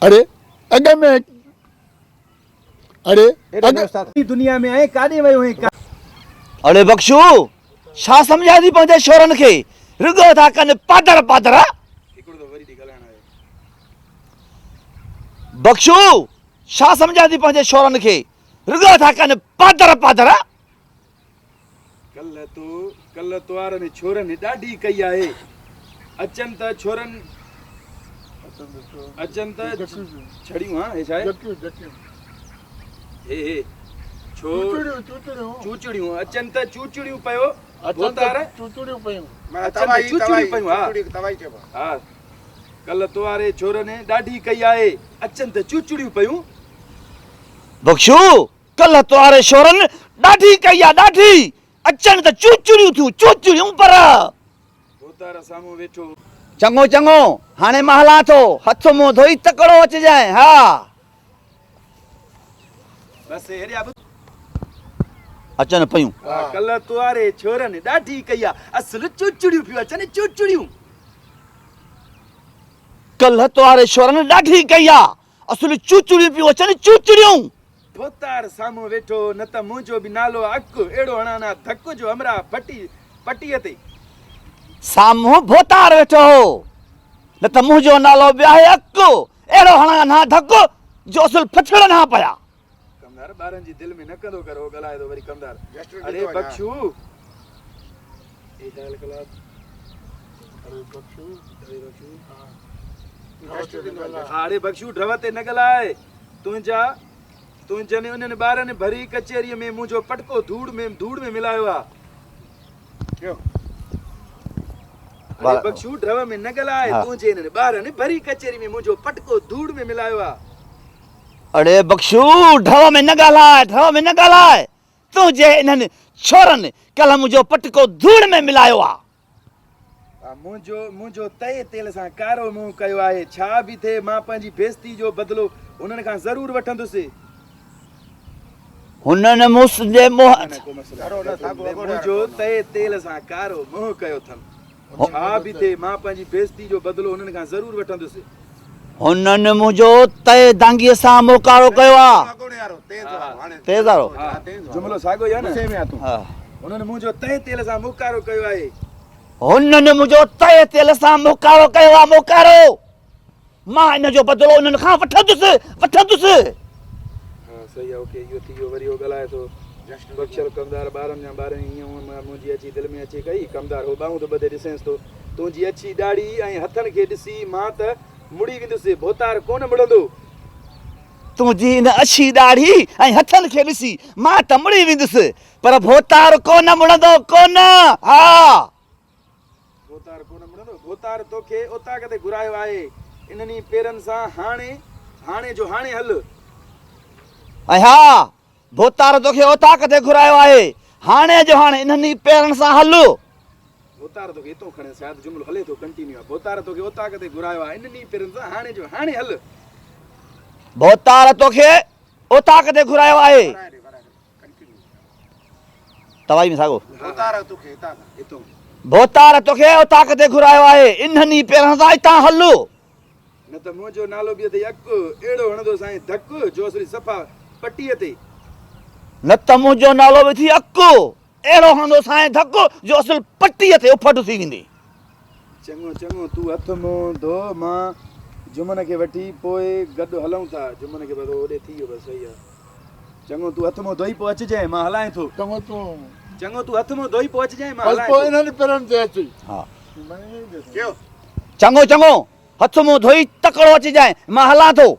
اڙي اڳ ۾ اڙي اڳ. دنيا ۾ آئين ڪاڏي ويو هئين ڪا. اڙي بخشو ڇا سمجهان ٿي پنهنجي شورن کي رڳو ٿا ڪن پادر پادر. بخشو ڇا سمجهان ٿي پنهنجي شورن کي رڳو ٿا ڪن پادر پادر. ڪلهه تو ڪلهه توارن ڇورن ڏاڍي ڪئي آهي اچن ته ڇورن اچن ته ڇڙيون ها هي ڇا آهي هي هي ڇو چوچڙيون اچن ته چوچڙيون پيو ڀوتار چوچڙيون پيون اچن ته چوچڙيون پيون ها ها ڪلهه تواري ڇورن ڏاڍي ڪئي آهي اچن ته چوچڙيون پيون. بخشو ڪلهه تواري شورن ڏاڍي ڪئي آ ڏاڍي، اچن ته چوچڙيون ٿيون چوچڙيون پر. ڀوتار سامهون ويٺو هو. چڱو چڱو، هاڻي مان هلان ٿو، هٿ منهن ڌوئي تڪڙو اچجانء، ها. بس هيڏيا ٻڌ. اچن پيون. ها، ڪلهه تواري ڇورن ڏاڍي ڪئي آ، اصل چوچڙيون پيون اچن چوچڙيون. ڪلهه تواري شورن ڏاڍي ڪئي آ، اصل چوچڙيون پيون اچن چوچڙيون. ڀوتار سامهون ويٺو هو، نه ته منهنجو به نالو اڪ، اهڙو هڻان ها ڌڪ جو همراهه ڦٽي پٽيء تي. سامهون ڀوتار ويٺو هو، نه ته منهنجو نالو به آهي اڪ، اهڙو هڻان ها ڌڪ جو اصل ڦٿڙن ها پيا. ڪمدار ٻارن جي دل ۾ نه ڪندو ڪر، هو ڳالهائي ٿو وري ڪمدار، اڙي بخشو! اڙي بخشو! ها اڙي بخشو ڍؤ تي نه ڳالهاء. تنهنجا، تنهنجن انهن ٻارن ڀري ڪچهريء ۾ منهنجو پٽڪو ڌوڙ ۾ ڌوڙ ۾ ملايو آ. اڙي بخشو ڍؤ ۾ نه ڳالهاء، تنهنجي انهن ٻارن ڀري ڪچهري ۾ منهنجو پٽڪو ڌوڙ ۾ ملايو آ. اڙي بخشو ڍؤ ۾ نه ڳالهاء، ڍؤ ۾ نه ڳالهاء، تنهنجي انهن ڇورن ڪلهه منهنجو پٽڪو ڌوڙ ۾ ملايو آ. منهنجو منهنجو تئي تيل سان ڪارو منهن ڪيو آهي، ڇا به ٿئي مان پنهنجي بيعزتي جو بدلو هنن کان ضرور وٺندس. هنن مون سندي منهن. منهنجو تئي تيل سان ڪارو منهن ڪيو اٿن، ڇا به ٿئي مان پنهنجي بيعزتي جو بدلو هنن کان ضرور وٺندس. هنن منهنجو تئي دانگيء سان منهن ڪارو ڪيو آ. تيز وارو. جملو ساڳيو ئي آهي نه. هنن منهنجو تئي تيل سان منهن ڪارو ڪيو آهي. هنن منهنجو تئي تيل سان منهن ڪارو ڪيو آ، منهن ڪارو. مان ان جو بدلو انهن کان وٺندس، وٺندس. ها صحيح آ اوڪي اهو ٿي ويو وري هو ڳالهائي ٿو بخشل ڪمدار ٻارن جا ٻارن هيئن هونئن منهنجي اچي دل ۾ اچي ڪئي ڪمدار هو ٻانهون ٿو ٻڌي ڏسينس ٿو تنهنجي اڇي ڏاڙهي ۽ هٿن کي ڏسي مان ته مڙي ويندس، ڀوتار ڪونه مڙندو. تنهنجي ان اڇي ڏاڙهي ۽ هٿن کي ڏسي مان ته مڙي ويندس، پر ڀوتار ڪونه مڙندو، ڪونه، ها. ڀوتار ڪونه مڙندو، ڀوتار توکي اوطاق تي گهرايو آهي، انهن ئي پيرن سان هاڻي، هاڻي جو هاڻي هل. ۽ ها، ڀوتار توکي اوطاق تي گهرايو آهي، هاڻي جو هاڻي انهن ئي پيرن سان هل. ڀوتار توکي اتو کڻي شايد جملو هلي ٿو ڪنٽينيو آ ڀوتار توکي اوطاق تي گهرايو آ انهن ئي پيرن سان هاڻي جو هاڻي هل. ڀوتار توکي اوطاق تي گهرايو آهي. توائي ۾ ساڳو. ڀوتار توکي اوطاق تي گهرايو آهي انهن ئي پيرن سان اتان هل. نه ته منهنجو نالو به اٿئي اڪ، اهڙو هڻندوسانء ڌڪ، جو اصلي صفا پٽيء تي. نه ته منهنجو نالو به اٿئي اڪ، اهڙو هڻندوسانء ڌڪ، جو اصل پٽيء تي اڦٽ ٿي ويندي. چڱو چڱو، تون هٿ منهن ڌو، مان جمن کي وٺي پوء گڏ هلون ٿا. جمن کي بس هوڏي ٿي ويو، بس صحيح آ. چڱو تون هٿ منهن ڌوئي پوء اچجانء، مان هلانء ٿو. چڱو تون. چڱو تون هٿ منهن ڌوئي پوء اچجانء، مان هلانء بس پوء ٿو. انهن پيرن تي اچ. ها. چڱو چڱو، هٿ منهن ڌوئي تڪڙو اچجانء، مان هلان ٿو.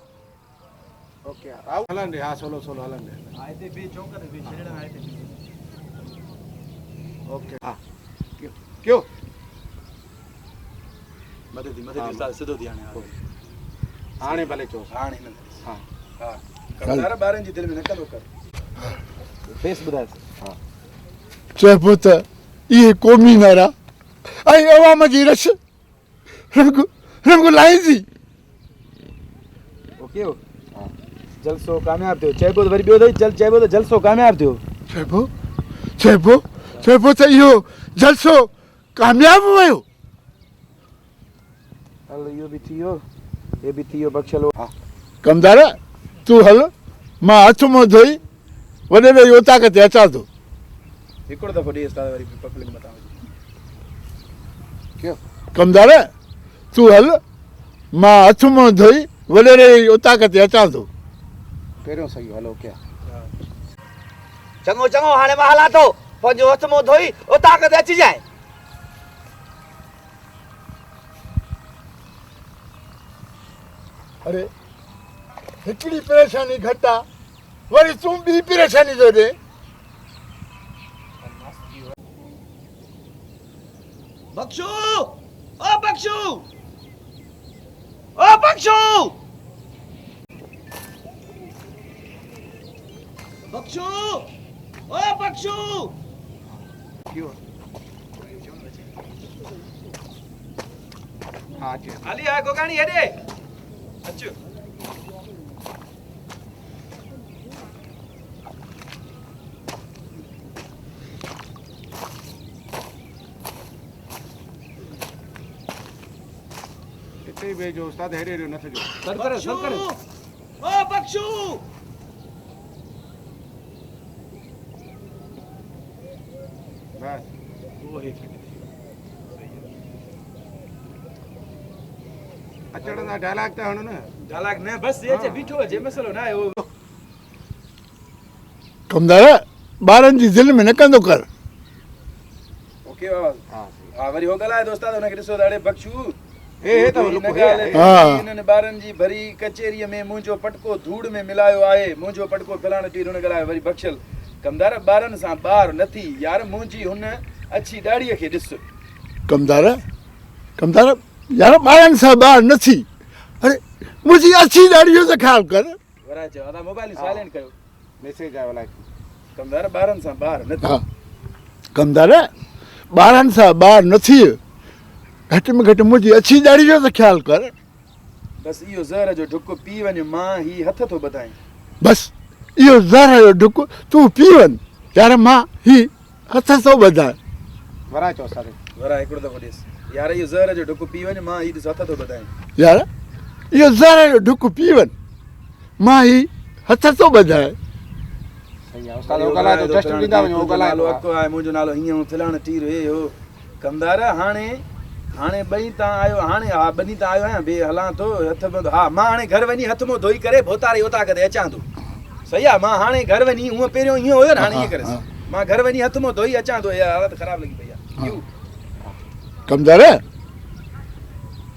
چئبو ته اهي قومي نعرا ۽ عوام جي رش رنگ رنگ لائيندي. اوڪي جلسو ڪامياب ٿيو چئبو ته وري ٻيو اٿئي چئبو ته جلسو ڪامياب ٿيو. چئبو چئبو چئبو ته اهو جلسو ڪامياب ويو. هل اهو به ٿي ويو هي به ٿي ويو بخشل. ها. ڪمدار تون هل، مان هٿ منهن ڌوئي وڏيري جي اوطاق تي اچان ٿو. هڪڙو دفعو ڏي استاد وري پبلڪ متان وڃي. ڪيو. ڪمدار تون هل، مان هٿ منهن ڌوئي وڏيري جي اوطاق تي اچان ٿو. پهريون صحيح هلو ڪيا. چڱو چڱو هاڻي مان هلان ٿو، پنهنجو هٿ منهن ڌوئي اوطاق تي اچجانء. اڙي هڪڙي پريشاني گهٽ آ وري تون ٻي پريشاني ٿو ڏين. بخشو او بخشو او بخشو بخشو او بخشو. علي آ گوگاڻي هيڏي اچ. اتي ئي ويهجو استاد هيڏي هيڏي نه ٿجو. سڏ ڪري سڏ ڪري. او بخشو. بس. اچڻ سان ڊائلاگ ته هڻ نه. ڊائلاگ نه بس اچي بيٺو هجي مسئلو نه آهي اهو. ڪمدار ٻارن جي دل ۾ نه ڪندو ڪر. اوڪي آواز ها وري هو ڳالهائي ٿو استاد هن کي ڏسو ته اڙي بخشو هي هي ته لڪ هي ها انهن ٻارن جي ڀري ڪچهريء ۾ منهنجو پٽڪو ڌوڙ ۾ ملايو آهي منهنجو پٽڪو فلاڻو ٽير هن ڳالهايو وري بخشل ڪمدار ٻارن سان ٻار نه ٿي يار منهنجي هن اڇي ڏاڙهيء کي ڏس. ڪمدار ڪمدار يار ٻارن سان ٻار نه ٿي اڙي منهنجي اڇي ڏاڙهيء جو ته خيال ڪر. ورائي چيو ادا موبائل سائلينٽ ڪيو. ميسيج آيو الائي ڇو. ڪمدار ٻارن سان ٻار نه ٿي. ڪمدار ٻارن سان ٻار نه ٿي گهٽ ۾ گهٽ منهنجي اڇي ڏاڙهي جو ته خيال ڪر. بس اهو زهر جو ڍڪ پي وڃ مان هي هٿ ٿو ٻڌائين. بس اهو زهر جو ڍڪ تون پي وڃ يار مان هي هٿ ٿو ٻڌائين. ورائي چئو استاد. ورائي هڪڙو دفعو ڏس. يار اهو زهر جو ڍڪ پي وڃ مان هي ڏس هٿ ٿو ٻڌائين. يار اهو زهر جو ڍڪ پي وڃ مان هي هٿ ٿو ٻڌائين. صحيح آ استاد هو ڳالهائي ٿو جسٽ ڏيندا وڃو هو ڳالهائي ٿو. اڪو آهي منهنجو نالو هيئن هو فلاڻ ٽير هي هو. ڪمدار هاڻي هاڻي ٻئي تان آيو هاڻي ها ٻني تان آيو آهيان بي هلان ٿو هٿ بند ها مان هاڻي گهر وڃي هٿ منهن ڌوئي ڪري ڀوتاري اوطاق تي اچان ٿو صحيح آ مان هاڻي گهر وڃي هونء پهريون ائين هيو نه هاڻي ائين ڪريس مان گهر وڃي هٿ منهن ڌوئي اچان ٿو اها حالت خراب لڳي پئي آ ڪيو. ڪمدار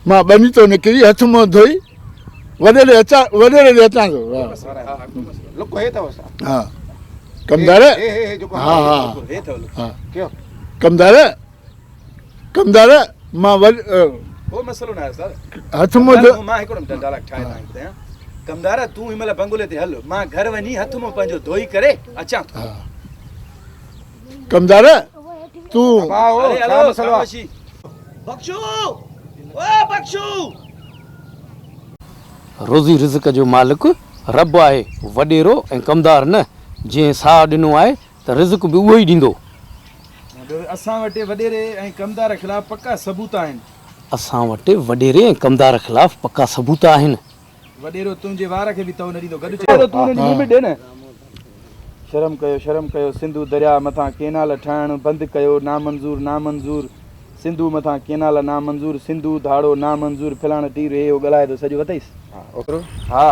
مان ٻني تان نڪري هٿ منهن ڌوئي وڏيري اچان وڏيري ڏي اچان ٿو لڪ هي اٿو استاد ها ڪمدار هي هي هي جيڪو ها ها هي اٿو لڪ ها ڪيو ڪمدار ڪمدار مان وڏ ڪو مسئلو نه آهي استاد هٿ منهن مان هڪڙو ڊائلاگ ٺاهي تان ٻڌايان ڪمدار تون هن مهل بنگلي تي هل مان گهر وڃي هٿ منهن پنهنجو ڌوئي ڪري اچان ٿو ڪمدار تون اري هلو خاموشي بخشو او بخشو. روزي رزق جو مالڪ رب آهي، وڏيرو ۽ ڪمدار نه، جنهن ساهه ڏنو آهي ته رزق به اهو ئي ڏيندو. اسان وٽ وڏيري ۽ ڪمدار خلاف پڪا ثبوت آهن. اسان وٽ وڏيري ۽ ڪمدار خلاف پڪا ثبوت آهن. وڏيرو تنهنجي وار کي به تئو نه ڏيندو گڏ چيو. تون هن جي منهن ۾ ڏي نه. شرم ڪيو شرم ڪيو سنڌو درياء مٿان ڪينال ٺاهڻ بند ڪيو نامنظور نامنظور سنڌو مٿان ڪينال نامنظور سنڌو ڌاڙو نامنظور فلاڻ ٽير هي هو ڳالهائي ٿو سڄو وتئيس ها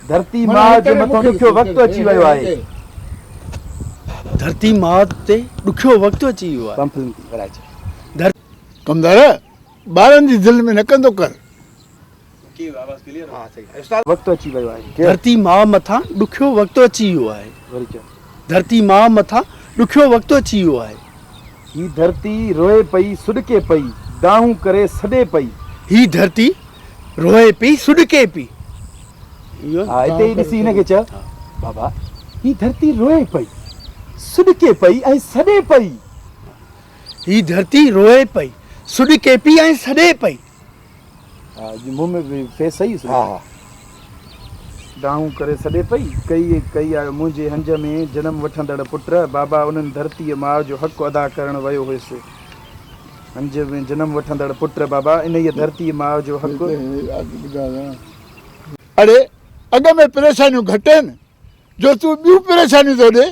ڌرتي ماء جي مٿان ڏکيو وقت اچي ويو آهي. ڌرتي ماء تي ڏکيو وقت اچي ويو آهي. ڪمدار ٻارن جي دل ۾ نه ڪندو ڪر. وقت اچي ويو آهي. ڌرتي ماء مٿان ڏکيو وقت اچي ويو آهي. ڌرتي ماء مٿان ڏکيو وقت اچي ويو آهي. هي ڌرتي روئي پئي سڏڪي پئي، دانهون ڪري سڏي پئي. هي ڌرتي روئي پئي سڏڪي پئي. ها اتي ئي ڏسي هن کي چئه، بابا هي ڌرتي روئي پئي، سڏڪي پئي ۽ سڏي پئي. هي ڌرتي روئي پئي، سڏڪي پئي ۽ سڏي پئي. ها جي منهن ۾ به فيس صحيح سڏي ها ها دانهون ڪري سڏي پئي، ڪئي ڪئي آيو منهنجي هنج ۾ جنم وٺندڙ پٽ، بابا انهن ڌرتيء ماء جو حق ادا ڪرڻ ويو هيس. هنج ۾ جنم وٺندڙ پٽ، بابا انهيء ڌرتيء ماء جو حق. اڙي اڳ ۾ پريشانيون گهٽ آهن جو تون ٻيون پريشانيون ٿو ڏي.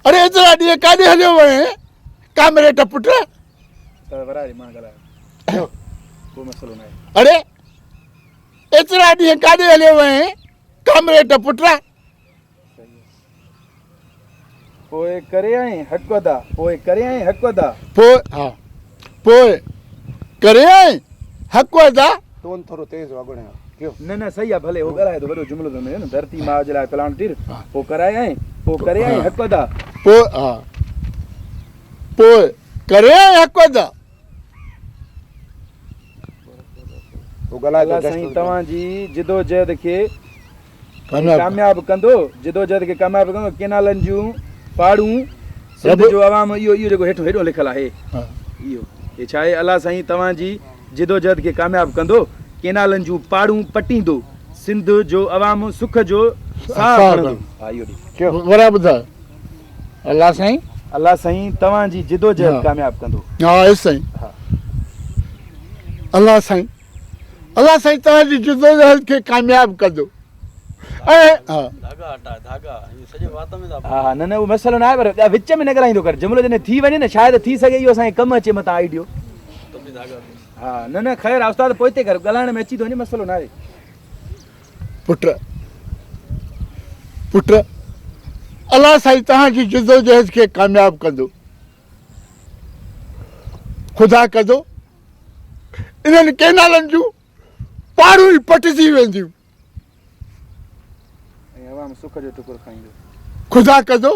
اڙي ايترا ڏينهن ڪاڏي هليو وئين ڪامريڊ پٽ؟ اڙي ايترا ڏينهن ڪاڏي هليو وئين ڪامريڊ پٽ؟ پوء ڪريائين حق ادا، پوء ڪريائين حق ادا. پوء ها پوء ڪريائين حق ادا. ٽون ٿورو تيز هو اڳوڻي کان ڪيو. نه نه صحيح آ ڀلي هو ڳالهائي ٿو وڏو جملو ٿو ملي نه ڌرتي ماء جي لاء پلاڻ ٽير پوء ڪرايائين پوء ڪريائين حق ادا. پوء ها پوء ڪريائين حق ادا. هو ڳالهائي ٿو الله جسٽ سائين توهان جي جدوجهد کي ڪامياب ڪندو، جدوجهد کي ڪامياب ڪندو، ڪينالن جون پاڙون سنڌ جو عوام اهو اهو جيڪو هيٺ هيڏو لکيل آهي اهو هي ڇا آهي الله سائين توهان جي جدوجهد کي ڪامياب ڪندو، ڪينالن جون پاڙون پٽيندو، سنڌ جو عوام سک جو ساهه کڻندو. ها اهو ڏي. وري ٻڌاء الله سائين. الله سائين توهان جي جدوجهد ڪامياب ڪندو. ها سائين الله سائين. الله سائين توهان جي جدوجهد کي ڪامياب ڪندو ۽ ها. ها نه نه اهو مسئلو نه آهي پر وچ ۾ نه ڳالهائيندو ڪر جملو جڏهن ٿي وڃي نه شايد ٿي سگهي اهو اسان کي ڪم اچي متان آئيڊيو ها نه نه خير آهي استاد پوئتي ڪر ڳالهائڻ ۾ اچي ٿو وڃي مسئلو نه آهي. پٽ پٽ الله سائين توهان جي جدوجهد کي ڪامياب ڪندو خدا ڪندو انهن ڪئنالن جون پاڙون ئي پٽجي وينديون. ۽ عوام سک جو ٽڪر کائيندو. خدا ڪندو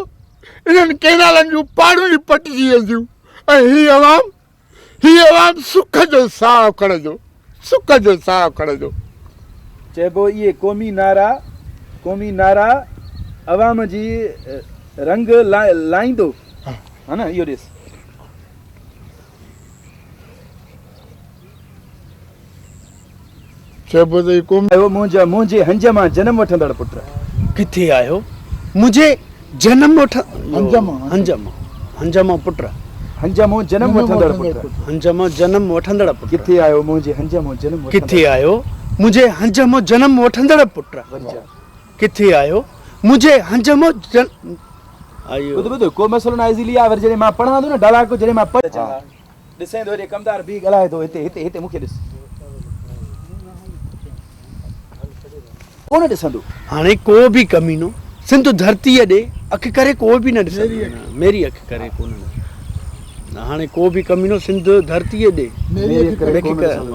انهن ڪئنالن جون پاڙون ئي پٽجي وينديون ۽ هي عوام هي عوام سک جو ساهه کڻندو سک جو ساهه کڻندو. چئبو اهي قومي نعرا قومي نعرا عوام جي رنگ لائيندو ها نه اهو ڏس. چئبو ته هي قومي. آيو منهنجا منهنجي هنج مان جنم وٺندڙ پٽ. ڪٿي آيو منهنجي جنم وٺ هنج مان هنج مان هنج مان پٽ. هنج مون جنم وٺندڙ پٽ. هنج مان جنم وٺندڙ پٽ. ڪٿي آيو منهنجي هنج مان جنم وٺندڙ. ڪٿي آيو منهنجي هنج مان جنم وٺندڙ پٽ. ڪٿي آيو منهنجي هنج مان جن. ٻڌ ٻڌ ڪو مسئلو نه آهي ايزلي آ وري جڏهن مان پڙهان ٿو نه ڊائلاگ جڏهن مان پڙهان ڏسين ٿو هيڏي ڪمدار بيهي ڳالهائي ٿو هتي هتي هتي مون کي ڏس. ڪونه ڏسندو. هاڻي ڪو به ڪمينو سنڌ ڌرتيء ڏي اک ڪري ڪو به نه ڏسندو. ميري اک ڪري ڪو نه ڏسندو. هاڻي ڪو به ڪمينو سنڌ ڌرتيء ڏي ميري اک ڪري ڪو نه ڏسندو.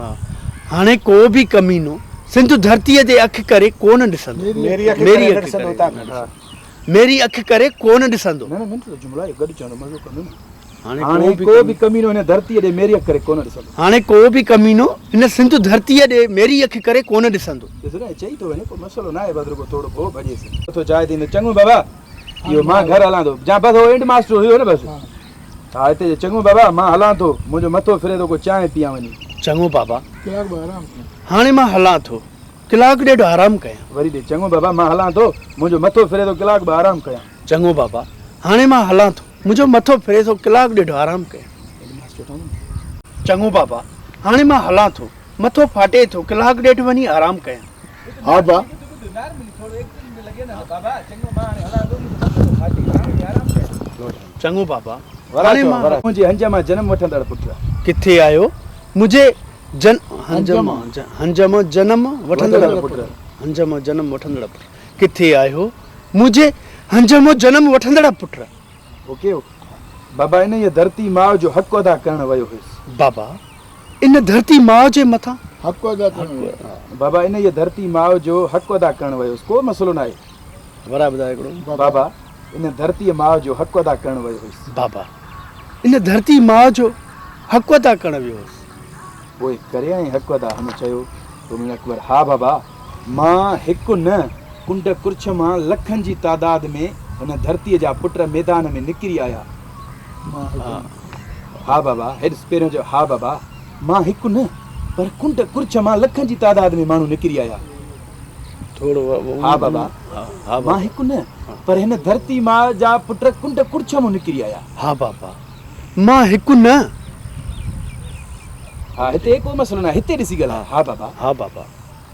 هاڻي ڪو به ڪمينو سنڌ ڌرتيء ڏي اک ڪري ڪو نه ڏسندو. ميري اک ڪري نه ڏسندو. ميري اک ڪري ڪو نه ڏسندو. نه نه ننڍڙو جملو آهي گڏ چوڻ مزو ڪندو نه. هاڻي ڪو به ڪمينو هن ڌرتيء ڏي ميري اک ڪري ڪونه ڏسندو. هاڻي ڪو به ڪمينو هن سنڌ ڌرتيء ڏي ميري اک ڪري ڪونه ڏسندو. ڏس نه چئي ٿو وڃي ڪو مسئلو ناهي بس رڳو ٿورو ڀو ڀڄيس. ٿو جاء ٿيندو چڱو بابا اهو مان گهر هلان ٿو جا بس هو هيڊ ماستر هيو نه بس ها هتي چڱو بابا مان هلان ٿو منهنجو مٿو ڦري ٿو ڪو چانهه پيان وڃي. چڱو بابا هاڻي مان هلان ٿو ڪلاڪ ڏيڍ آرام ڪيان. وري ڏي چڱو بابا مان هلان ٿو منهنجو مٿو ڦري ٿو ڪلاڪ ٻه آرام ڪيان. چڱو بابا هاڻي مان هلان ٿو. منهنجو مٿو ڦري ٿو ڪلاڪ ڏيڍ آرام ڪيان. چڱو بابا هاڻي مان هلان ٿو مٿو ڦاٽي ٿو ڪلاڪ ڏيڍ وڃي آرام ڪيان. ها با. چڱو بابا هاڻي مان. منهنجي هنج مان جنم وٺندڙ پٽ. ڪٿي آيو منهنجي جن هنج مان هنج مان جنم وٺندڙ پٽ هنج مان جنم وٺندڙ پٽ ڪٿي آيو منهنجي هنج مان جنم وٺندڙ پٽ. اوڪي بابا انهيء ڌرتي ماء جو حق ادا ڪرڻ ويو هيس. بابا ان ڌرتي ماء جي مٿان. حق ادا ڪرڻ ويو هيس. بابا انهيء ڌرتي ماء جو حق ادا ڪرڻ ويو هيس. ڪو مسئلو ناهي. ورائي ٻڌاء هڪڙو. بابا ان ڌرتيء ماء جو حق ادا ڪرڻ ويو هيس. بابا ان ڌرتي ماء جو حق ادا ڪرڻ ويو هيس. پوء ڪريائين حق ادا. هن چيو ته امين اڪبر ها بابا مان هڪ نه ڪنڊ ڪڙڇ مان لکن جي تعداد ۾ هن ڌرتيء جا پٽ ميدان ۾ نڪري آيا. ها بابا، هيڏس پهريون چيو، ها بابا، مان هڪ نه پر ڪنڊ ڪڙڇ مان لکن جي تعداد ۾ ماڻهو نڪري آيا. ها بابا، مان هڪ نه پر هن ڌرتي ماء جا پٽ ڪنڊ ڪڙڇ مان نڪري آيا. ها بابا، مان هڪ نه. ها هتي ڪو مسئلو ناهي، هتي ڏسي ڳالهاء. ها بابا. ها بابا.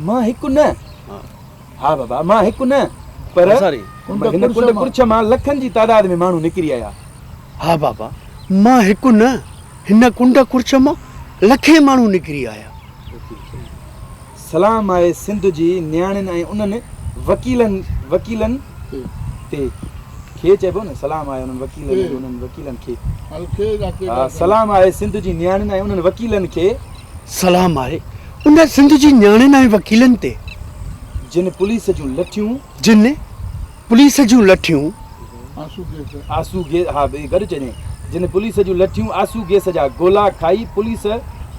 مان هڪ نه. ها. ها بابا مان هڪ نه پر هن ڪنڊ ڪڙڇ مان لکن جي تعداد ۾ ماڻهو نڪري آيا. ها بابا مان هڪ نه هن ڪنڊ ڪڙڇ مان لکين ماڻهو نڪري آيا. سلام آهي سنڌ جي نياڻين ۽ انهن وڪيلن وڪيلن تي کي چئبو نه سلام آهي انهن وڪيلن ۽ انهن وڪيلن کي ها سلام آهي سنڌ جي نياڻين ۽ انهن وڪيلن کي. سلام آهي ان سنڌ جي نياڻين ۽ وڪيلن تي. جن پوليس جون لٺيون. جن پوليس جون لٺيون. آنسو گيس ها گڏ چئجانء. جن پوليس جون لٺيون آنسو گيس جا گولا کائي پوليس.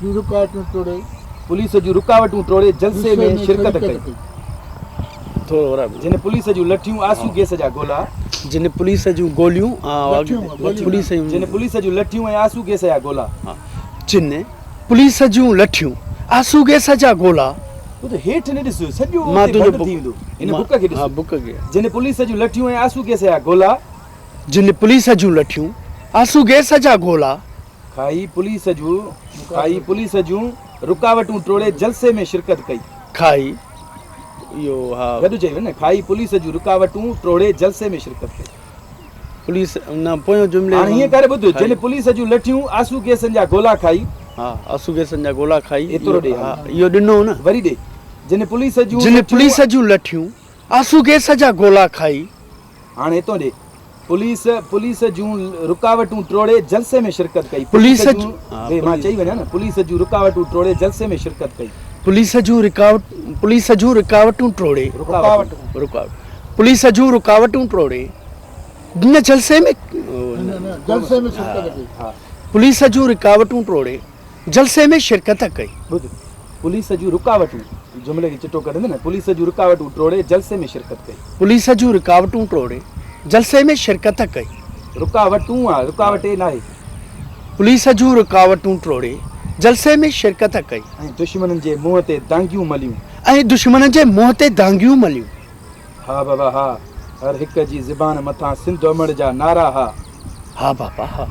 جون رڪاوٽون ٽوڙي. پوليس جون رڪاوٽون ٽوڙي جلسي ۾ شرڪت ڪئي. جن پوليس جون لٺيون آنسو گيس جا گولا. جن پوليس جون گوليون پوليس جون. جن پوليس جون لٺيون ۽ آنسو گيس جا گولا. جن پوليس جون لٺيون آنسو گيس جا گولا. تون ته هيٺ نه ڏس سڄو اتي بند ٿي ويندو هن بڪ کي ڏس جن پوليس جون لٺيون ۽ آنسو گيس جا گولا. جن پوليس جون لٺيون آنسو گيس جا گولا. کائي پوليس جون کائي پوليس جون رڪاوٽون ٽوڙي جلسي ۾ شرڪت ڪئي. کائي اهو ها. گڏ چئي وڃ نه کائي پوليس جون رڪاوٽون ٽوڙي جلسي ۾ شرڪت ڪئي. پوليس نه پويون جملي هاڻي هيئن ڪري ٻڌ جن پوليس جون لٺيون آنسو گيسن جا گولا کائي. ها آنسو گيسن جا گولا کائي. ايترو ڏي ها اهو ڏنو نه. وري ڏي جن پوليس جون جن پوليس جون لٺيون آنسو گيس جا گولا کائي. هاڻي هتو ڏي پوليس پوليس جون رڪاوٽون ٽوڙي جلسي ۾ شرڪت ڪئي. پوليس جون ڏي مان چئي وڃان نه پوليس جون رڪاوٽون ٽوڙي جلسي ۾ شرڪت ڪئي. پوليس جون رڪاوٽ پوليس جون رڪاوٽون ٽوڙي رڪاوٽون رڪاوٽ پوليس جون رڪاوٽون ٽوڙي نه جلسي ۾ جلسي ۾ شرڪت ڪئي. پوليس جون رڪاوٽون ٽوڙي جلسي ۾ شرڪت ڪئي. ٻڌ پوليس جون رڪاوٽون جملي کي چٽو ڪڍندي نه پوليس جون رڪاوٽون ٽوڙي جلسي ۾ شرڪت ڪئي. پوليس جون رڪاوٽون ٽوڙي جلسي ۾ شرڪت ڪئي. رڪاوٽون آ رڪاوٽي ناهي. پوليس جون رڪاوٽون ٽوڙي جلسي ۾ شرڪت ڪئي. ۽ دشمنن جي منهن تي دانگيون مليون. ۽ دشمنن جي منهن تي دانگيون مليون. ها بابا ها، هر هڪ جي زبان مٿان سنڌ امڙ جا نعرا ها. ها بابا ها،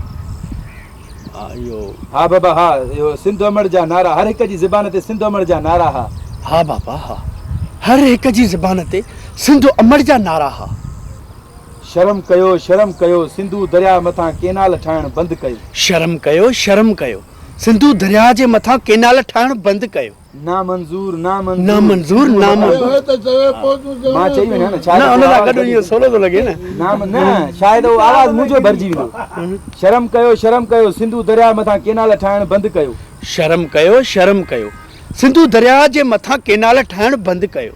اهو. ها بابا ها، اهو سنڌ امڙ جا نعرا، هر هڪ جي زبان تي سنڌ امڙ جا نعرا ها. ها بابا ها، هر هڪ جي زبان تي سنڌ امڙ جا نعرا ها. شرم ڪيو، شرم ڪيو، سنڌو درياء مٿان ڪينال ٺاهڻ بند ڪيو. شرم ڪيو، شرم ڪيو، سنڌو درياء جي مٿان ڪينال ٺاهڻ بند ڪيو. نامنظور، نامنظور، نامنظور، نامنظور. مان چئي وڃان نه شايد نه ان سان گڏ اهو سولو ٿو لڳي نه. نام نه شايد اهو آواز منهنجو ڀرجي ويندو. شرم ڪيو، شرم ڪيو، سنڌو درياء مٿان ڪينال ٺاهڻ بند ڪيو. شرم ڪيو، شرم ڪيو، سنڌو درياء جي مٿان ڪينال ٺاهڻ بند ڪيو.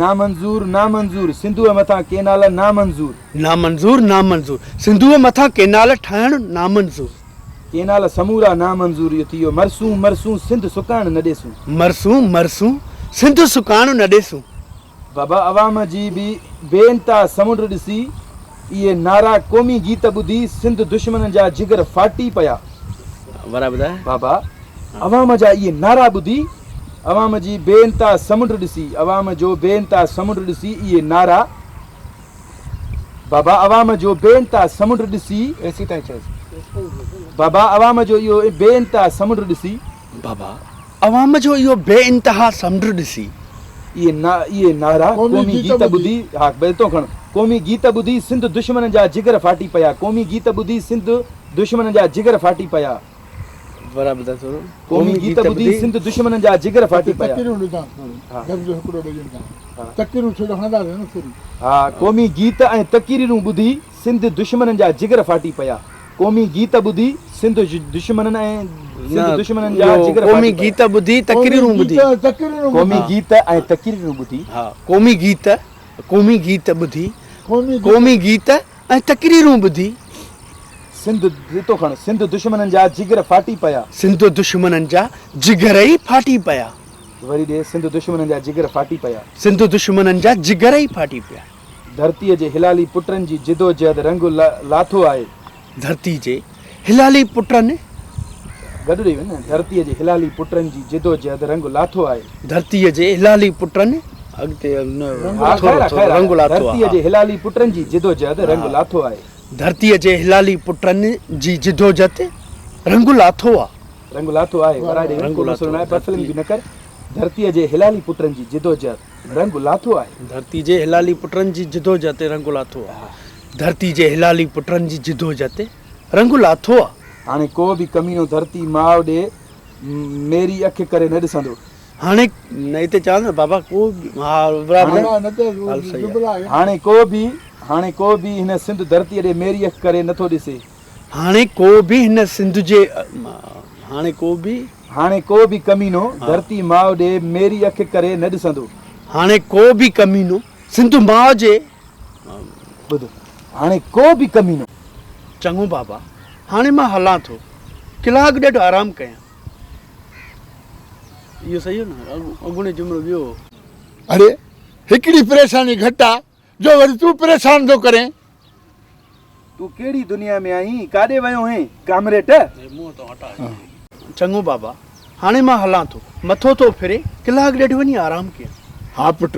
نامنظور، نامنظور، سنڌوء مٿان ڪينال نامنظور. نامنظور، نامنظور، سنڌوء مٿان ڪينال ٺاهڻ نامنظور. ڪينال سمورا نامنظور اهو ٿي ويو. مرسون مرسون سنڌ سڪائڻ نه ڏيسون. مرسون مرسون سنڌ سڪائڻ نه ڏيسون. بابا عوام جي بي انتها سمنڊ ڏسي اهي نعرا قومي گيت ٻڌي سنڌ دشمنن جا جگر ڦاٽي پيا. بابا عوام جا اهي نعرا ٻڌي عوام جي بي انتها سمنڊ ڏسي عوام جو بي انتها سمنڊ ڏسي اهي نعرا. بابا عوام جو بي انتها سمنڊ ڏسي. ايسيتائين چئيس. بابا عوام جو اهو بي انتها سمنڊ ڏسي. بابا عوام جو اهو بي انتها سمنڊ ڏسي. اهي اهي نعرا قومي گيت ٻڌي ها بيتون کڻ قومي گيت ٻڌي سنڌ دشمنن جا جگر ڦاٽي پيا قومي گيت ٻڌي سنڌ دشمنن جا جگر ڦاٽي پيا. ورا ٻڌاء ٿورو. قومي گيت ٻڌي سنڌ دشمنن جا جگر ڦاٽي پيا. تقريرون ڏينداس ٿورو لفظ هڪڙو ڏئي ڏينداس تقريرون ڇو جو هڻنداس نه ٿوري. ها قومي گيت ۽ تقريرون ٻڌي سنڌ دشمنن جا جگر ڦاٽي پيا قومي گيت ٻڌي سنڌ دشمنن ۽ سنڌ دشمنن جا جگر قومي گيت ٻڌي تقريرون ٻڌي قومي گيت ۽ تقريرون ٻڌي ها قومي گيت قومي گيت ٻڌي قومي گيت ۽ تقريرون ٻڌي. سنڌ ريتو کڻ، سنڌ دشمنن جا جگر ڦاٽي پيا. سنڌ دشمنن جا جگر ئي ڦاٽي پيا. وري ڏي، سنڌ دشمنن جا جگر ڦاٽي پيا. سنڌ دشمنن جا جگر ئي ڦاٽي پيا. ڌرتيء جي هلالي پٽن جي جدوجهد رنگ لاٿو آهي. ڌرتي جي هلالي پٽن. گڏ ڏئي وڃ نه. ڌرتيء جي هلالي پٽن جي جدوجهد رنگ لاٿو آهي. ڌرتيء جي هلالي پٽن اڳتي ها خير آ خير آ رنگ لاٿو آ ڌرتيء جي هلالي پٽن جي جدوجهد رنگ لاٿو آهي. ڌرتيء جي هلالي پٽن جي جدوجهد رنگ لاٿو آ. رنگ لاٿو آهي ورائي ڏئي وڃ ڪو مسئلو ناهي پرفلنگ به نه ڪر. ڌرتيء جي هلالي پٽن جي جدوجهد رنگ لاٿو آهي. ڌرتي جي هلالي پٽن جي جدوجهد تي رنگ لاٿو آ. ڌرتي جي هلالي پٽن جي جدوجهد تي رنگ لاٿو آ. هاڻي ڪو به ڪمينو ڌرتي ماء ڏي ميري اک ڪري نه ڏسندو. هاڻي نه هتي چوان نه بابا ڪو به ها برابر ڳالهه صحيح آ. هاڻي ڪو به هاڻي ڪو به هن سنڌ ڌرتيء ڏي ميري اک ڪري نه ٿو ڏسي. هاڻي ڪو به هن سنڌ جي هاڻي ڪو به. هاڻي ڪو به ڪمينو ڌرتي ماء ڏي ميري اک ڪري نه ڏسندو. هاڻي ڪو به ڪمينو سنڌ ماء جي. ٻڌ هاڻي ڪو به ڪمينو. چڱو بابا هاڻي مان هلان ٿو. ڪلاڪ ڏيڍ آرام ڪيان. اهو صحيح هو نه اڳوڻي جملو ٻيو هو. اڙي هڪڙي پريشاني گهٽ آ جو وري تون پريشان ٿو ڪرين. تون ڪهڙي دنيا ۾ آهين؟ ڪاڏي ويو هئين ڪامريٽ؟ چڱو بابا، هاڻي مان هلان ٿو. مٿو ٿو ڦري، ڪلاڪ ڏيڍ وڃي آرام ڪيان. ها پٽ،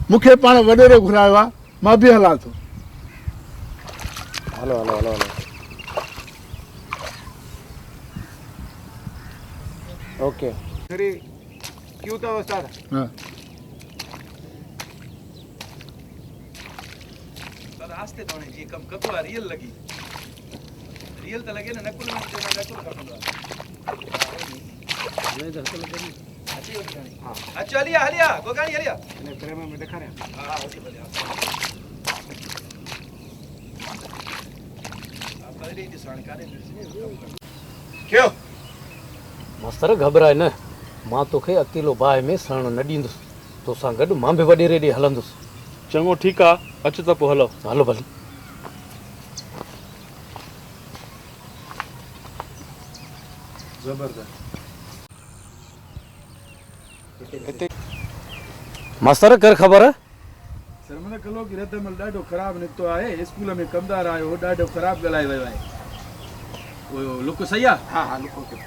مون کي پاڻ وڏيري گهرايو آ، مان به هلان ٿو. هلو هلو هلو هلو. اوڪي. ٿري ڪيو اٿو استاد. ها. استاد آهستي ٿو هڻي جيئن ڪم ڪبو آ ريئل لڳي ريئل ته لڳي نه نقل ۾ چئبو نقل کپندو آ اچي وڃي هاڻي اچ هلي آ هلي آ گوگاڻي هلي آ هن فريم ۾ ڏيکاريان ها ها اچي ڀلي ها استاد ڏي ڏس هاڻي ڪاڏي ڏس ڪم ڪر ٿيو ماستر گهٻراء نه مان توکي اڪيلو باهه ۾ سڙڻ نه ڏيندس توسان گڏ مان به وڏيري ڏي هلندس. چڱو ٺيڪ آ، اچ ته پوء هلون. هلو ڀلي. زبردست. ماستر ڪر خبر. سرمد ڪلهوڪي رد عمل ڏاڍو خراب نڪتو آهي، اسڪول ۾ ڪمدار آيو هو ڏاڍو خراب ڳالهائي ويو آهي. اهو لڪ صحيح آ؟ ها ها لڪ اوڪي.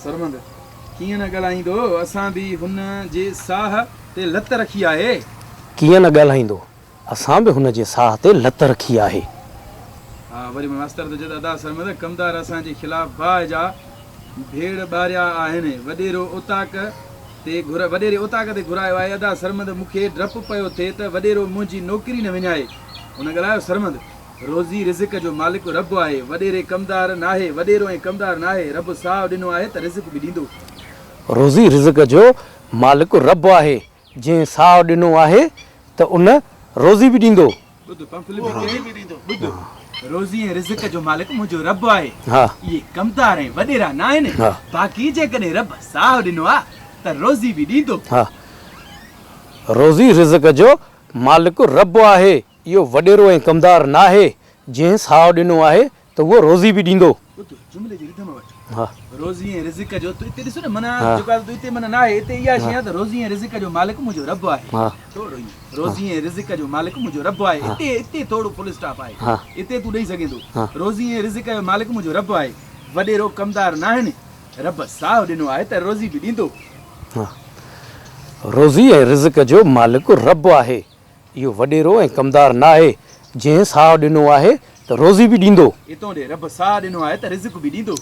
سرمد ڪيئن نه ڳالهائيندو، اسان به هن جي ساهه تي لت رکي آهي. ڪيئن نه ڳالهائيندو، اسان به هن جي ساهه تي لت رکي آهي. ها وري ماستر ٿو چئي ته ادا سرمد، ڪمدار اسان جي خلاف باهه جا ڀيڙ ٻاريا آهن، وڏيرو اوطاق تي گهر وڏيري اوطاق تي گهرايو آهي، ادا سرمد مون کي ڊپ پيو ٿئي ته وڏيرو منهنجي نوڪري نه وڃائي. هن ڳالهايو سرمد! روزي رزق جو مالڪ رب آهي، وڏيري ڪمدار ناهي، وڏيرو ۽ ڪمدار ناهي، رب ساهه ڏنو آهي ته رزق به ڏيندو. روزي رزق جو مالڪ رب آهي، جنهن ساهه ڏنو آهي ته ان روزي به ڏيندو. ٻڌ پمفلي به ڪئين، ٻڌ، روزي ۽ رزق جو مالڪ منهنجو رب آهي، اهي ڪمدار ۽ وڏيرا ناهن، باقي جيڪڏهن رب ساهه ڏنو آ ته روزي به ڏيندو. روزي رزق جو مالڪ رب آهي، اهو وڏيرو ۽ ڪمدار ناهي، جنهن ساهه ڏنو آهي ته اهو روزي به ڏيندو. ٻڌ، جملي جي رڌم وٺ. روزي ۽ رزق جو تون اتي ڏسو نه معنيٰ جيڪو آهي اتي معنيٰ ناهي اتي اها شيء آهي ته روزي ۽ رزق جو مالڪ منهنجو رب آهي. ٿورو ائين روزي ۽ رزق جو مالڪ منهنجو رب آهي اتي اتي ٿورو فل اسٽاپ آهي اتي تون ڏئي سگهين ٿو روزي ۽ رزق جو مالڪ منهنجو رب آهي وڏيرو ڪمدار ناهن رب ساهه ڏنو آهي ته روزي به ڏيندو. روزي ۽ رزق جو مالڪ رب آهي. اهو وڏيرو ۽ ڪمدار ناهي، جنهن ساهه ڏنو آهي ته روزي به ڏيندو. اتون ڏي، رب ساهه ڏنو آهي ته رزق به ڏيندو.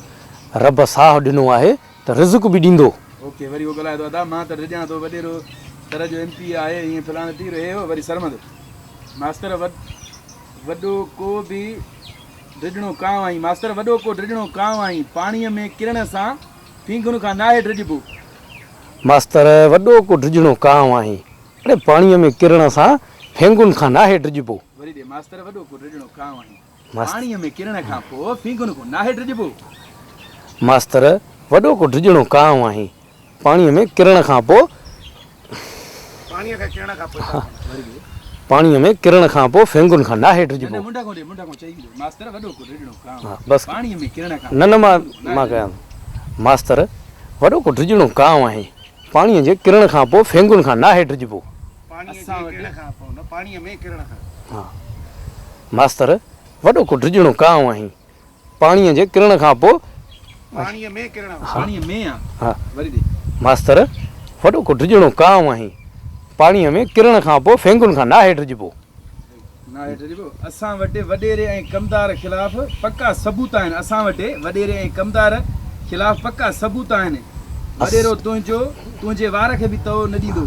رب ساهه ڏنو آهي ته رزق به ڏيندو. اوڪي وري اهو ڳالهائي ٿو ادا مان ته ڊڄان ٿو وڏيرو تر جو ايم پي اي آهي ائين فلاڻو تير هي هو وري سرمد ماستر وڏو ڪو به ڊڄڻو ڪانء آهين ماستر وڏو ڪو ڊڄڻو ڪانء آهين پاڻيء ۾ ڪرڻ سان ڦينگن کان ناهي ڊڄبو. ماستر وڏو ڪو ڊڄڻو ڪانء آهين اڙي پاڻيء ۾ ڪرڻ سان ڦينگن کان ناهي ڊڄبو. وري ڏي ماستر وڏو ڪو ڊڄڻو ڪانء آهين. پاڻيء ۾ ڪرڻ کان پوء ڦينگن کان ناهي ڊڄبو. ماستر وڏو ڪو ڊڄڻو ڪانء آهين. پاڻيء ۾ ڪرڻ کان پوء. پاڻيء کان ڪرڻ کان پوء. وري ڏي. پاڻيء ۾ ڪرڻ کان پوء ڦينگن کان ناهي ڊڄبو. نه نه منڍ کان ڏي منڍ کان چئي ايندو ماستر وڏو ڪو ڊڄڻو ڪانء ها بس. پاڻيء ۾ ڪرڻ کان نه نه مان مان ڪيان ٿو. ماستر وڏو ڪو ڊڄڻو ڪانء آهين. پاڻيء جي ڪرڻ کان پوء ڦينگن کان ناهي ڊڄبو. پاڻيء جي ڪرڻ کان پوء نه پاڻيء ۾ ڪرڻ کان. ها ماستر وڏو ڪو ڊڄڻو ڪانء آهين. پاڻيء جي ڪرڻ کان پوء. پاڻيء ۾ ڪرڻ کان. پاڻيء ۾ آ. ها وري ڏي. ماستر وڏو ڪو ڊڄڻو ڪانء آهين. پاڻيء ۾ ڪرڻ کان پوء ڦينگن کان ناهي ڊڄبو. ناهي ڊڄبو. اسان وٽ وڏيري ۽ ڪمدار خلاف پڪا ثبوت آهن. اسان وٽ وڏيري ۽ ڪمدار خلاف پڪا ثبوت آهن. وڏيرو تنهنجو تنهنجي وار کي به تئو نه ڏيندو.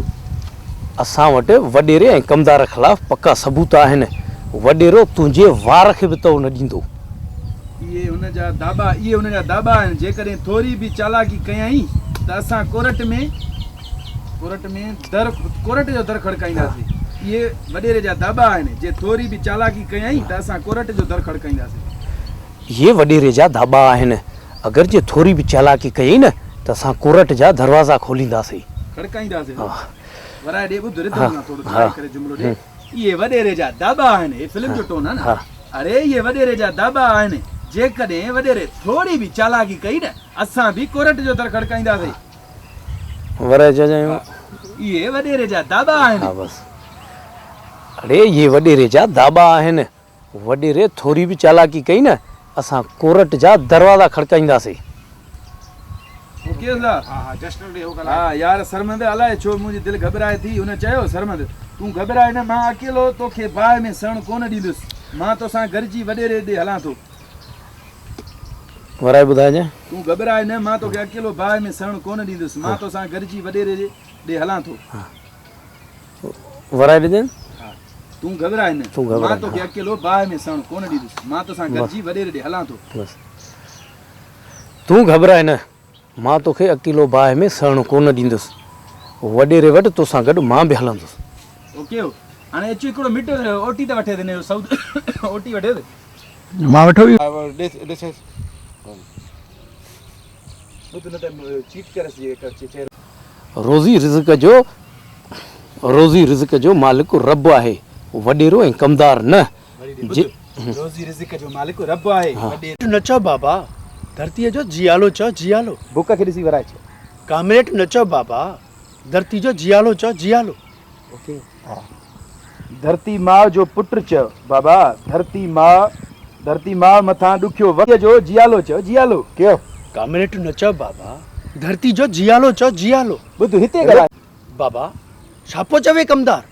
اسان وٽ وڏيري ۽ ڪمدار خلاف پڪا ثبوت آهن. وڏيرو تنهنجي وار کي به تئو نه ڏيندو. اهي هن جا داٻا اهي هن جا داٻا آهن. جيڪڏهن ٿوري به چالاڪي ڪيائين ته اسان ڪورٽ ۾ ڪورٽ ۾ در ڪورٽ جو در کڙڪائينداسين. اهي وڏيري جا داٻا آهن. جي ٿوري به چالاڪي ڪيائين ته اسان ڪورٽ جو در کڙڪائينداسين. اهي وڏيري جا ڌاٻا آهن. اگر جي ٿوري به چالاڪي ڪيئي نه ته اسان ڪورٽ جا دروازا کولينداسين. کڙڪائينداسين. ورائي ڏي ٻڌ رڌم سان ٿورو ٺاهي ڪري جملو ڏي. اهي وڏيري جا داٻا آهن. هي فلم جو ٽون آهي نه. اڙي اهي وڏيري جا داٻا آهن. جيڪڏهن وڏيري ٿوري به چالاڪي ڪئي نه اسان به ڪورٽ جو در کڙڪائينداسين. ورائي چئجانء. اهي وڏيري جا داٻا آهن. ها بس. اڙي اهي وڏيري جا داٻا آهن. وڏيري ٿوري به چالاڪي ڪئي نه اسان ڪورٽ جا دروازا کڙڪائينداسين. اوڪي سا. ها يار سرمد الائي ڇو منهنجي دل گهٻرائي ٿي. هن چيو، سرمد تون گهٻراء نه مان اڪيلو توکي باهه ۾ سڙڻ ڪونه ڏيندس. مان توسان گڏجي وڏيري ڏي هلان ٿو. ورائي ٻڌائجانء. تون گهٻراء نه مان توکي اڪيلو باهه ۾ سڙڻ ڪونه ڏيندس. مان توسان گڏجي وڏيري ڏي هلان ٿو. ورائي ڏجين. ها، تون گهٻراء نه. تون گهٻراء مان نه. توکي اڪيلو باهه ۾ سڙڻ ڪونه ڏيندس. مان توسان گڏجي وڏيري ڏي هلان ٿو. بس. تون گهٻراء نه. مان توکي اڪيلو باهه ۾ سڙڻ ڪونه ڏيندس. وڏيري وٽ توسان گڏ مان به هلندس. اوڪي هاڻي اچ هڪڙو مٽ اوٽي ته وٺي ٿي هن جو سعود اوٽي وٺي ٿي. مان وٺو ويو. ڏسيس. ٻڌ نه ته چيٽ ڪريس جي چهرو. روزي رزق جو روزي رزق جو مالڪ رب آهي، وڏيرو ۽ ڪمدار نه. جي. روزي رزق جو مالڪ رب آهي، وڏيرو. نه چئو بابا، ڌرتيء جو جيالو چئو جيالو. بک کي ڏسي ورائي چئو. ڪامريڊ نه چئو بابا، ڌرتي جو جيالو چئو جيالو. اوڪي ڌرتي ماء جو پٽ چئو بابا، ڌرتي ماء ڌرتي ماء مٿان ڏکيو وقت جو جيالو چئو جيالو. ڪيو. ڪامريڊ نه چئو بابا، ڌرتي جو جيالو چئو جيالو. ٻڌ هتي ڳالهاء. بابا ڇا پيو چوي ڪمدار.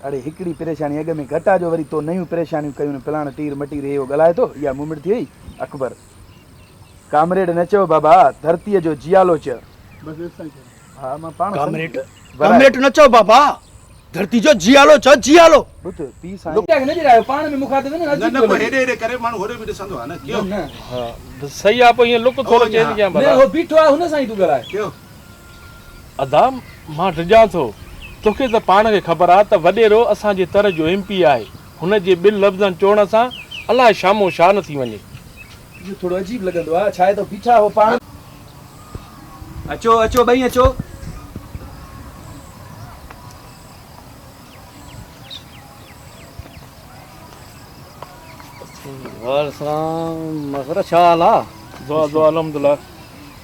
اڙي هڪڙي پريشاني اڳ ۾ گهٽ آ جو وري تو نيون پريشانيون ڪيون پلاڻ ٽير مٽير هي اهو ڳالهائي ٿو اها مومنٽ ٿي وئي اڪبر. ڪامريڊ نه چئو بابا، ڌرتيء جو جيالو چئو. بس ايستائين چئو. ها مان پاڻ ڪامريڊ ڪامريڊ نه چئو بابا، ڌرتي جو جيالو چئو جيالو. ٻڌ پيء سائين. لڪيا کي نه ڏيرايو پاڻ ۾ مخاطب نه نه نه پوء هيڏي هيڏي ڪري ماڻهو هوڏي به ڏسندو آ نه ڪيو. نه ها صحيح آ پوء ائين لڪ ٿورو چينج ڪيان ڀلا. نه هو بيٺو آ هن سان ئي تون ڳالهاء. ڪيو. ادا مان ڊڄان ٿو. توکي ته پاڻ کي خبر آ ته وڏيرو اسان جي تر جو ايم پي آهي. هن جي ٻن لفظن چوڻ سان الاء شامون شا نه ٿي وڃي. اهو ٿورو عجيب لڳندو آ. ڇا آهي ته بيٺا هو پاڻ. اچو اچو ٻئي اچو. وعليڪم مسر ڇا حال آ؟ دعا دعا الحمدلله.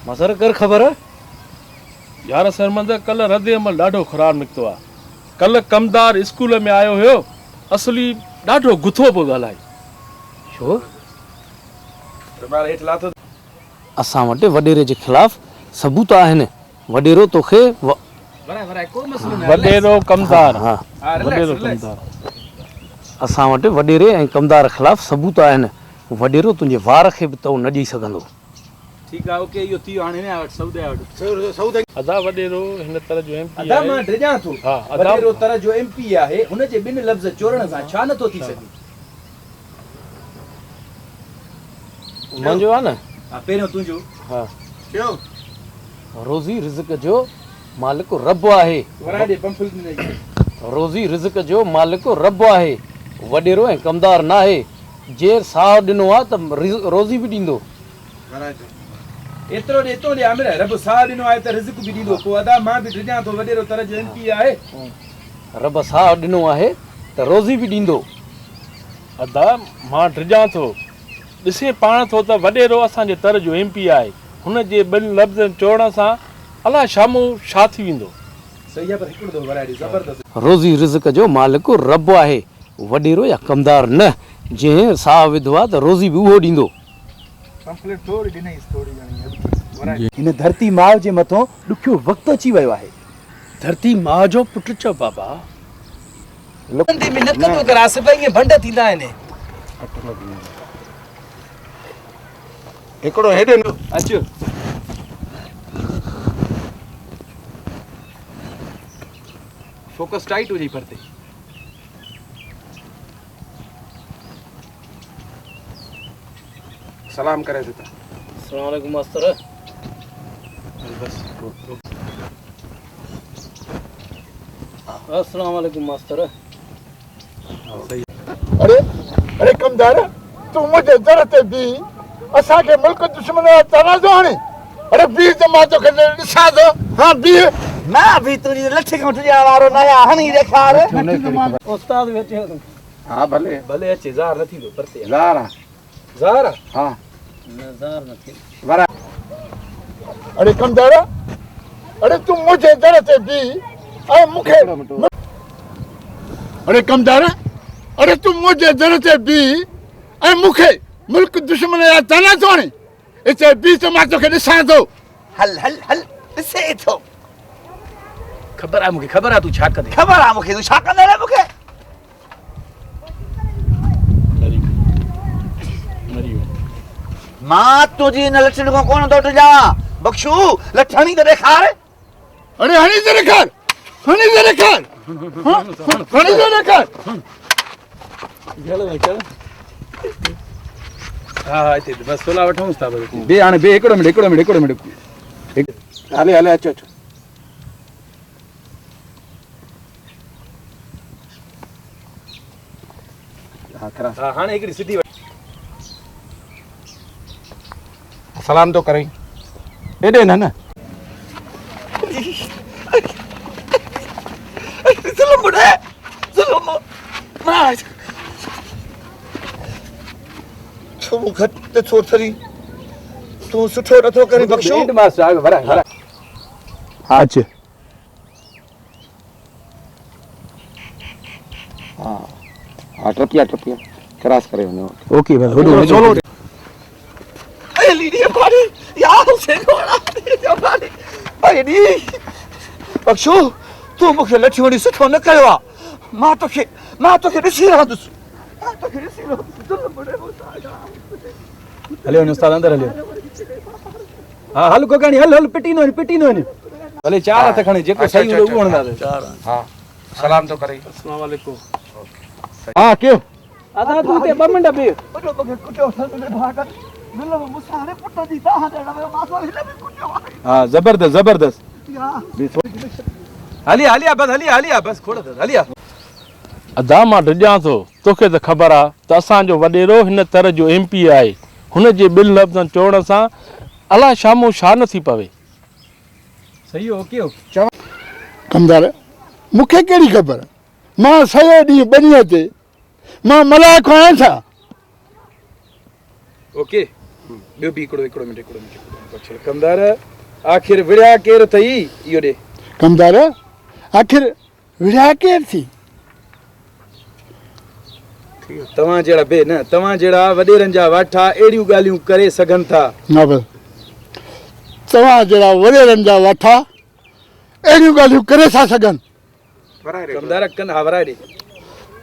مسر ڪر خبر. يار سرمد ڪلهه رد عمل ڏاڍو خراب نڪتو آ. ڪلهه ڪمدار اسڪول ۾ آيو هيو اصلي ڏاڍو گٿو پيو ڳالهائي. ڇو؟ رومال هيٺ لاٿو. اسان وٽ وڏيري جي خلاف ثبوت آهن. وڏيرو توکي. وڏيرو ڪمدار وڏيرو ڪمدار. اسان وٽ وڏيري ۽ ڪمدار خلاف ثبوت آهن. وڏيرو تنهنجي وار کي به تئو نه ڏئي سگهندو. ٺيڪ آ اوڪي اهو ٿي ويو هاڻي هن وٽ سعودي وٽ. ادا وڏيرو هن تر جو ايم پي ادا آهي. مان ڊڄان ٿو. وڏيرو تر جو ايم پي آهي هن جي ٻن لفظ چورڻ سان ڇا نٿو ٿي سگهي. منهنجو آ نه. ها پهريون تنهنجو. ها. ٿيو. روزي رزق جو مالڪ رب آهي. ورائي ڏي پمفلٽ ڏنئي. روزي رزق جو مالڪ رب آهي. وڏيرو ۽ ڪمدار ناهي. جير ساهه ڏنو آ ته روزي به ڏيندو. ورائي ڏي. ايترو ڏي تون ڏي عامر. رب ساهه ڏنو آهي ته رزق به ڏيندو. پوء ادا مان به ڊڄان ٿو وڏيرو تر جو ايم پي اي آهي. رب ساهه ڏنو آهي ته روزي به ڏيندو. ادا مان ڊڄان ٿو. ڏسين پاڻ ٿو ته وڏيرو اسان جي تر جو ايم پي آهي. هن جي ٻن لفظن چوڻ سان الاء شامون ڇا ٿي ويندو. صحيح آ پر هڪڙو دفعو ورائي ڏي زبردست. روزي رزق جو مالڪ رب آهي، وڏيرو يا ڪمدار نه. جنهن ساهه وڌو آ ته روزي به اهو ڏيندو. پمفليٽ ٿوري ڏنئيس ٿوري گهڻي اڳتي ورائي ڏي. هن ڌرتي ماء جي مٿون ڏکيو وقت اچي ويو آهي. ڌرتي ماء جو پٽ چئو بابا. لڪندي ۾ نه ڪندو ڪر آصف ائين ڀنڊ ٿيندا آهن. هڪڙو هيڏي نه. اچ. فوڪس ٽائيٽ هجي پرتي. سلام ڪري ٿو. السلام عليڪم ماستر. بس. السلام عليڪم ماستر. اڙي اڙي ڪمدار تون منهنجي در تي بيهي اسان کي ملڪ دشمن جا طعنا ٿو هڻين اڙي بيهه ته مان توکي ڏسان ٿو ها بيهه. مان به تنهنجي لٺ کان ڊڄڻ وارو نه آهيان هڻي ڏيکار. استاد به اچيو ٿو. ها ڀلي. ڀلي اچي ظاهر نه ٿيندو پرتي آ. ظاهر آ. ظاهر آ. ها. نه ظاهر نه ٿيندو. ورا. اڙي ڪمدار اڙي تون منهنجي در تي بيهي ۽ مون کي اڙي ڪمدار اڙي تون منهنجي در تي بيهي ۽ مون کي ملڪ دشمن جا طعنا ٿو هڻين اتي بيهه ته مان توکي ڏسان ٿو. هل هل هل ڏسي ٿو. خبر آ مون کي خبر آ تون ڇا ڪندين. خبر آ مون کي تون ڇا ڪندين مون کي. مان تنهنجي ان لٺين کان ڪونه ٿو ڊڄان. بخشو، لٺ هڻي ته ڏيکار. اڙي هڻي ته ڏيکار، هڻي ته ڏيکار، هڻي ته ڏيکار. ها ها اتي بس سولا وٺونس ٿا بس. بي هاڻي بي هڪڙو منٽ هڪڙو منٽ هڪڙو منٽ. هلي هلي اچو اچو. ها هاڻي هڪڙي سڌي سلام ٿو ڪرين ايڏي نه نه ظلم ٻڍي ظلم تون گهٽ ٿو ٿرين تون سٺو نٿو ڪرين بخشو ها اچ ها ها ٽپيا ٽپيا ڪراس ڪري وڃو اوڪي بس هوڏو سولو اي ليڊي پاڙي يا حسين گهوڙا يا پاڙي اي ڏي بخشو تو مون کي لٺيون هڻي سٺو نه ڪيو آ مان توکي مان توکي ڏسي رهندس مان توکي ڏسي رهندس ظلم مڙي هليو وڃ استاد اندر هليو ها هل گوگاڻي هل هل پٽيندو وڃ پٽيندو وڃ ڀلي چار هٿ کڻي جيڪو صحيح هوندو اهو هڻنداسين چار ها سلام ٿو ڪري السلام عليڪم ها ڪيو ادا تون هتي ٻه منٽ بيهه وڏو مونکي ڪٽيو اٿس نڀاڳن مل به مون سان هڻي پٽ جي دانهن ڏيڻ ويو مانس وري هن به ڪٽيو آهي ها زبردست زبردست هلي هلي آ بس هلي هلي آ بس کوڙ اٿس هلي آ. ادا مان ڊڄان ٿو توکي ته خبر آ ته اسان جو وڏيرو هن تر جو ايم پي اي آهي. هن جي ٻن لفظن چوڻ سان الاء شامون ڇا نه ٿي پوي. صحيح اوڪي هو. ڪمدار، مون کي ڪهڙي خبر، مان سڄو ڏينهن ٻنيء تي، مان ملائڪ آهيان ڇا؟ اوڪي ٻيو به هڪڙو هڪڙو منٽ هڪڙو منٽ هڪڙو منٽ بخشل ڪمدار، آخر وڙهيا ڪير اٿئي اهو ڏي. ڪمدار، آخر وڙهيا ڪير ٿي؟ توهان جهڙا بي نه توهان جهڙا وڏيرن جا واٺا اهڙيون ڳالهيون ڪري سگهن ٿا. نه بس توهان جهڙا وڏيرن جا واٺا اهڙيون ڳالهيون ڪري ٿا سگهن. ڪمدار ڪن ها ورائي ڏي.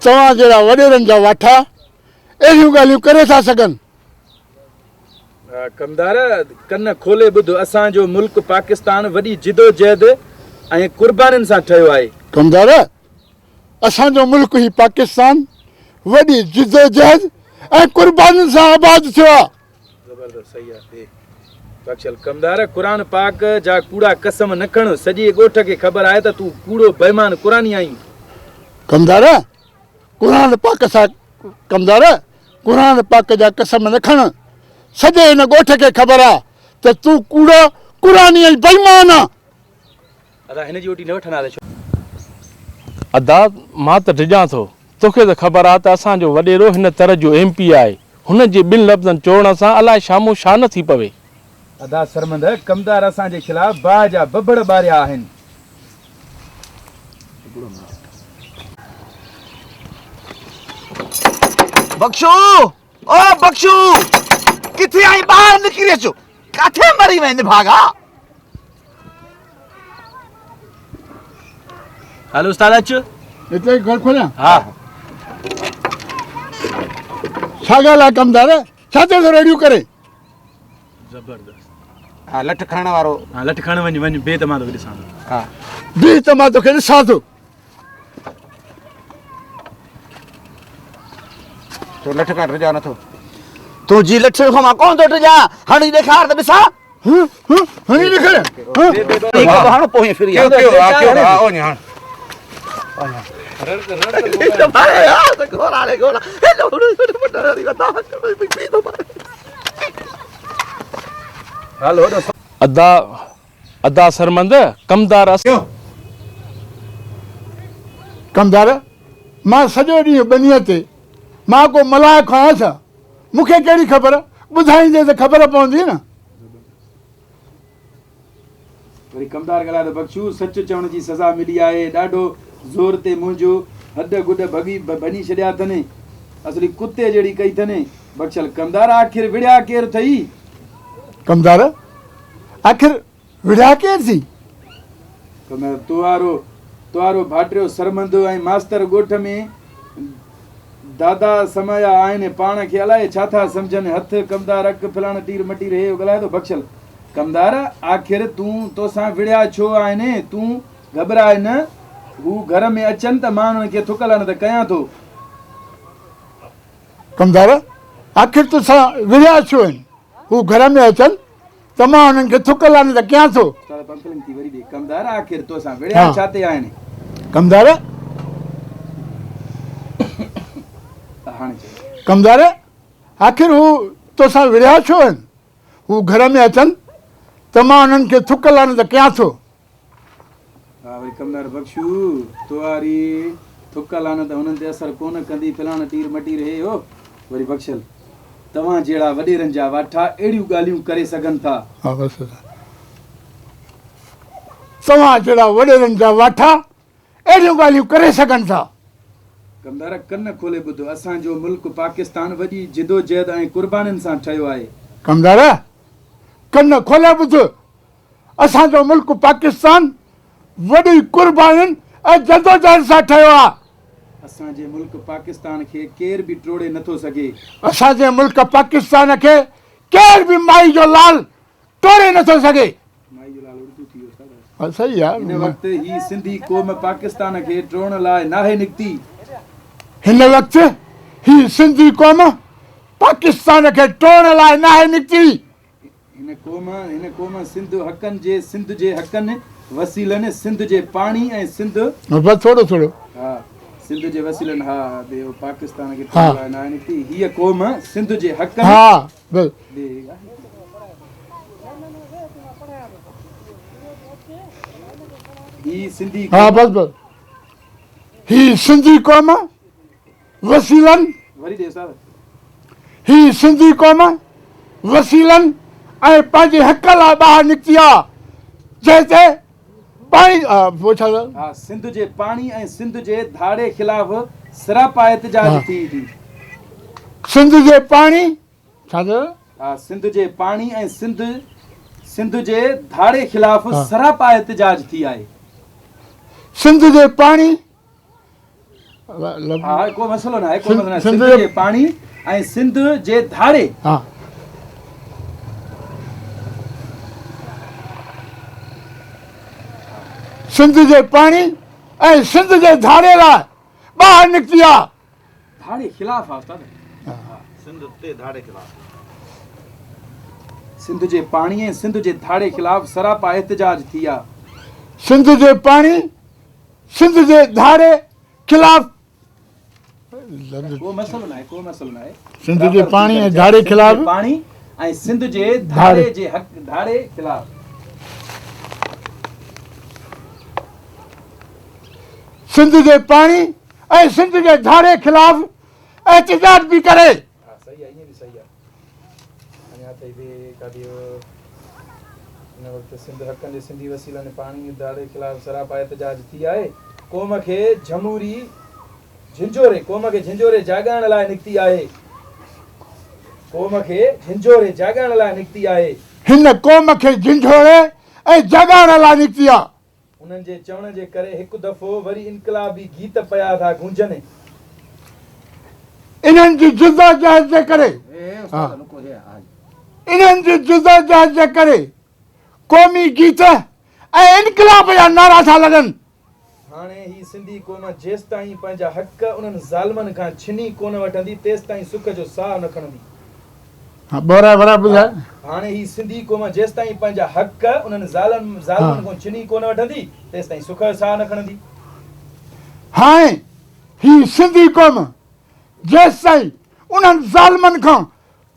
توهان جهڙا وڏيرن جا واٺا اهڙيون ڳالهيون ڪري ٿا سگهن. ڪمدار، ڪن کولي ٻڌ، اسان جو ملڪ پاڪستان وڏي جدوجهد ۽ قربانين سان ٺهيو آهي. ڪمدار، اسان جو ملڪ هي پاڪستان وڏي جدوجهد ۽ قربانين سان آباد ٿيو آهي. زبردست صحيح آ بي بخشل. ڪمدار، قرآن پاڪ جا ڪوڙا قسم نه کڻ، سڄي ڳوٺ کي خبر آهي ته تون ڪوڙو بيمان قرآني آهين. ڪمدار، قرآن پاڪ سان ڪمدار، قرآن پاڪ جا قسم نه کڻ، سڄي هن ڳوٺ کي خبر آ ته تون ڪوڙو، قرآني ۽ بيمان آن. ادا هن جي اوٽي نه وٺندا ته ڇو. ادا مان ته ڊڄان ٿو. توکي ته خبر آ ته اسان جو وڏيرو هن تر جو ايم پي آهي. هن جي ٻن لفظن چوڻ سان الائي شامون ڇا نه ٿي پوي. ادا سرمند، ڪمدار اسان جي خلاف باهه جا ڀڀڙ ٻاريا آهن. بخشو او بخشو ڪٿي آهين ٻاهر نڪري اچ ڪاٿي مري وئين نڀاڳا. هل استاد اچ. هتي گهر کوليان؟ ها. ڇا ڳالهه آهي ڪمدار ڇا ٿو رڙيون ڪرين؟ زبردست. ها لٺ کڻڻ وارو. ها لٺ کڻ وڃ وڃ بيهه ته مان توکي ڏسان ٿو. ها بيهه ته مان توکي ڏسان ٿو. ڇو لٺ کان ڊڄان نٿو؟ تنهنجي لٺ کان مان ڪونه ٿو ڊڄان، هڻي ڏيکار ته ڏسان. هڻي ڏيکار. هڪ ٻه هڻ پوء ڦري ڪيو ڪيو ها ڪيو ها اوڃ هڻ. ادا ادا سرمند ڪمدار اس. ڪمدار مان سڄو ڏينهن ٻنيء تي مان ڪو ملاح آهيان ڇا؟ مون کي ڪهڙي خبر، ٻڌائيندين ته خبر پوندي نه. وري ڪمدار ڳالهايو ته بخشو، سچ چوڻ جي سزا ملي آهي. ڏاڍو زور تي منهنجو هڏ گڏ ڀڳي ڀڃي ڇڏيا اٿن. اصلي ڪتي جهڙي ڪئي اٿن. بخشل، ڪمدار آخر وڙهيا ڪير اٿئي؟ ڪمدار، آخر وڙهيا ڪير ٿي؟ ڪمدار، توهارو توهارو ڀاٽريو سرمند ۽ ماستر ڳوٺ ۾ دادا سمايا آهن، پاڻ کي الائي ڇا ٿا سمجهن. هٿ، ڪمدار، اک، فلاڻ ٽير مٽير هي اهو ڳالهائي ٿو. بخشل، ڪمدار، آخر تون توسان وڙهيا ڇو آهن؟ تون گهٻراء نه، هو گهر ۾ اچن ته مان انهن کي ٿڪ لعنت ڪيان ٿو. ڪمدار، آخر توسان وڙهيا ڇو آهن؟ هو گهر ۾ اچن ته مان انهن کي ٿڪ لعنت ڪيان ٿو. استاد پمفلنگ ٿي وري ڏي. ڪمدار، آخر توسان وڙهيا ڇا تي آهن؟ ڪمدار، هاڻي چئو. ڪمدار، آخر هو توسان وڙهيا ڇو آهن؟ هو گهر ۾ اچن ته مان انهن کي ٿڪ لعنت ڪيان ٿو. ها وري ڪمدار بخشو، توهاري ٿڪ لعنت هنن تي اثر ڪونه ڪندي، فلاڻ ٽير مٽير هي هو. وري بخشل، توهان جهڙا وڏيرن جا واٺا اهڙيون ڳالهيون ڪري سگهن ٿا. ها بس توهان جهڙا وڏيرن جا واٺا اهڙيون ڳالهيون ڪري سگهن ٿا. ڪمدار ڪن کولي ٻڌ، اسان جو ملڪ پاڪستان وڏي جدوجهد ۽ قربانين سان ٺهيو آهي. ڪمدار ڪن کولي ٻڌ، اسان جو ملڪ پاڪستان وڏي قربانين ۽ جدوجهد سان ٺهيو آهي. اسان جي ملڪ پاڪستان کي ڪير به ٽوڙي نه ٿو سگهي. اسان جي ملڪ پاڪستان کي ڪير به مائي جو لال ٽوڙي نه ٿو سگهي. مائي جو لال اردو ٿي ويو استاد. ها صحيح آ. هن وقت هي سنڌي قوم پاڪستان کي ٽوڙڻ لاء ناهي نڪتي. هن وقت هي سنڌي قوم پاڪستان کي ٽوڙڻ لاء ناهي نڪتي. هن قوم هن قوم سنڌ حقن جي سنڌ جي حقن وسيلن سنڌ جي پاڻي ۽ سنڌ. بس ٿورو ٿورو. ها سنڌ جي وسيلن ها ٻي پاڪستان کي ٽوڙڻ لاء ناهي نڪتي. هيء قوم سنڌ جي حقن. ها بس. هي سنڌي ها بس بس. هي سنڌي قوم وسيلن وري ڏي استاد. هي سنڌي قوم وسيلن ۽ پنهنجي حق لاء ٻاهر نڪتي آ جنهن تي پاڻي پوء ڇا ٿيو؟ ها سنڌ جي پاڻي ۽ سنڌ جي ڌاڙي خلاف سراپا احتجاج ٿي ٿي. سنڌ جي پاڻي ڇا ٿيو؟ ها سنڌ جي پاڻي ۽ سنڌ سنڌ جي ڌاڙي خلاف سراپا احتجاج ٿي آهي. سنڌ جي پاڻي ها ڪو مسئلو ناهي ڪو مسئلو ناهي سنڌ جي پاڻي ۽ سنڌ جي ڌاڙي. ها. سنڌ جي پاڻي ۽ سنڌ جي ڌاڙي لاء ٻاهر نڪتي آ. ڌاڙي خلاف آ استاد. سنڌ تي ڌاڙي خلاف. سنڌ جي پاڻي ۽ سنڌ جي ڌاڙي خلاف سراپا احتجاج ٿي آ. سنڌ جي پاڻي سنڌ جي ڌاڙي خلاف. ڪو مسئلو ناهي ڪو مسئلو ناهي. سنڌ جي پاڻي ۽ ڌاڙي خلاف. پاڻي ۽ سنڌ جي ڌاڙي جي حق ڌاڙي خلاف. سنڌ جي پاڻي ۽ سنڌ جي ڌاڙي خلاف احتجاج به ڪري. ها صحيح آ ائين به صحيح آ اڃا اٿئي به ڪاڏي هن وقت سنڌ حقن جي سنڌي وسيلن پاڻي ڌاڙي خلاف سراپا احتجاج ٿي آهي قوم کي جھموري جھنجھوري قوم کي جھنجھوري جاڳائڻ لاء نڪتي آهي قوم کي جھنجھوري جاڳائڻ لاء نڪتي آهي. هن قوم کي جھنجھوري ۽ جاڳائڻ لاء نڪتي آ. انهن جي چوڻ جي ڪري هڪ دفعو وري انقلابي گيت پيا ٿا گونجن. انهن جي جدوجهد جي ڪري انهن جي جدوجهد جي ڪري قومي گيت ۽ انقلاب جا نعرا ٿا لڳن. هاڻي هي سنڌي قوم جيستائين پنهنجا حق انهن ظالمن کان ڇني ڪونه وٺندي تيستائين سک جو ساهه نه کڻندي. ها ٻورائي ورائي ٻڌاء. هاڻي هي سنڌي قوم جيستائين پنهنجا حق انهن ظالمن کان ڇني ڪونه وٺندي تيستائين سک جو ساهه نه کڻندي. هاڻي هي سنڌي قوم جيستائين انهن ظالمن کان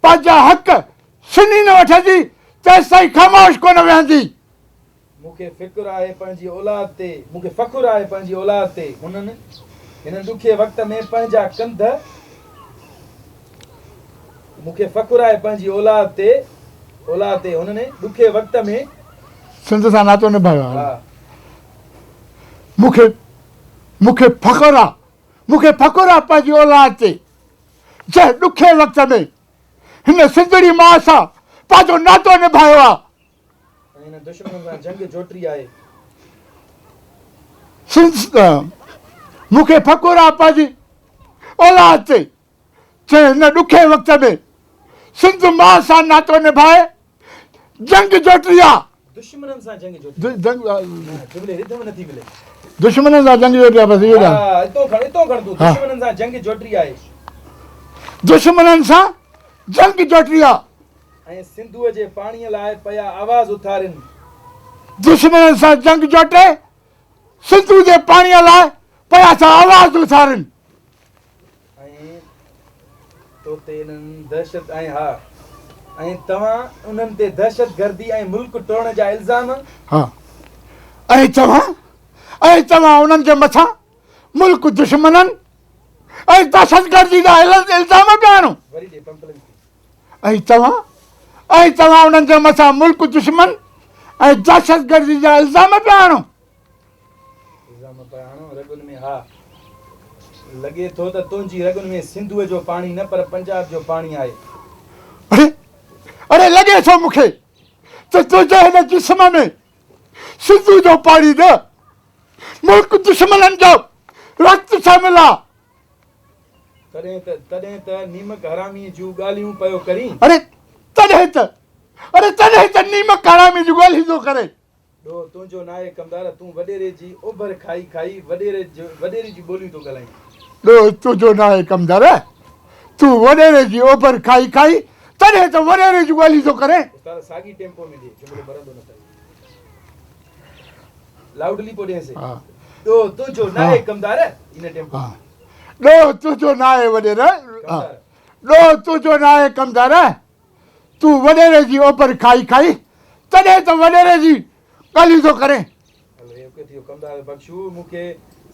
پنهنجا حق ڇني نه وٺندي تيستائين خاموش ڪونه ويهندي. مون کي فڪر آهي پنهنجي اولاد تي، مون کي فخر آهي پنهنجي اولاد تي، هنن هن ڏکي وقت ۾ پنهنجا ڪنڌ، مون کي فخر آهي پنهنجي اولاد تي، اولاد تي، هنن ڏکي وقت ۾. سنڌ سان ناتو نڀايو آهي. مون کي مون کي فخر آ، مون کي فخر آ پنهنجي اولاد تي، جنهن ڏکي وقت ۾ هن سنڌڙي ماء سان پنهنجو ناتو نڀايو آ. ۽ هن دشمنن سان جنگ جوٽي آهي. سنس مون کي فخر آ پنهنجي اولاد تي جنهن هن ڏکي وقت ۾ سنڌ ماء سان ناتو نڀائي جنگ جوٽي آ. دشمنن سان جنگ جوٽي آ. جملي رڌم نٿي ملي. دشمنن سان جنگ جوٽي آ بس اهو ڳالهه. ها اتو کڻ اتو کڻ تون دشمنن سان جنگ جوٽي آهي. دشمنن سان جنگ جوٽي آ. ۽ سنڌوء جي پاڻيء لاء پيا آواز اٿارين. دشمنن سان جنگ جوٽي سنڌوء جي پاڻيء لاء پيا ٿا آواز اٿارين. ۽ تو تي انهن دهشت ۽ ها. ۽ توهان انهن تي دهشتگردي ۽ ملڪ ٽوڙڻ جا الزام. ها. ۽ توهان ۽ توهان انهن جي مٿان ملڪ دشمنن ۽ دهشتگردي جا الزام پيا هڻو. وري ڏي پمفلنگ ٿي. ۽ توهان ۽ توهان انهن جي مٿان ملڪ دشمن ۽ دهشتگردي جا الزام پيا هڻو. الزام پيا هڻو رڳن ۾ ها لڳي ٿو ته تنهنجي رڳن ۾ سنڌوء جو پاڻي نه پر پنجاب جو پاڻي آهي. اڙي اڙي لڳي ٿو مون کي ته تنهنجي هن جسم ۾ سنڌوء جو پاڻي نه ملڪ دشمنن جو رت شامل آ. تڏهن ته، تڏهن ته نيمڪ حراميء جون ڳالهيون پيو ڪرين. اڙي تڏهن ته، اڙي تڏهن ته نيمڪ حراميء جون ڳالهيون ٿو ڪرين. ڏوهه تنهنجو ناهي ڪمدار، تون وڏيري جي اوڀر کائي کائي وڏيري وڏيري جون ٻوليون ٿو ڳالهائين. ڏوهه تنهنجو ناهي ڪمدار، تون وڏيري جي اوڀر کائي کائي تڏهن ته وڏيري جون ڳالهيون ٿو ڪرين. استاد ساڳي ٽيمپو ۾ ڏي، جملو مرندو نه اٿئي. لائوڊلي پوء ڏينس. ڏوهه تنهنجو ناهي ڪمدار، ان ٽيمپو ۾. ڏوهه تنهنجو ناهي وڏيري، ڏوهه تنهنجو ناهي ڪمدار، تون وڏيري جي اوپر کائي کائي تڏهن ته وڏيري جي ڳالهيون ٿو ڪرين. هل هي اوڪي ٿي ويو ڪمدار بخشو مون کي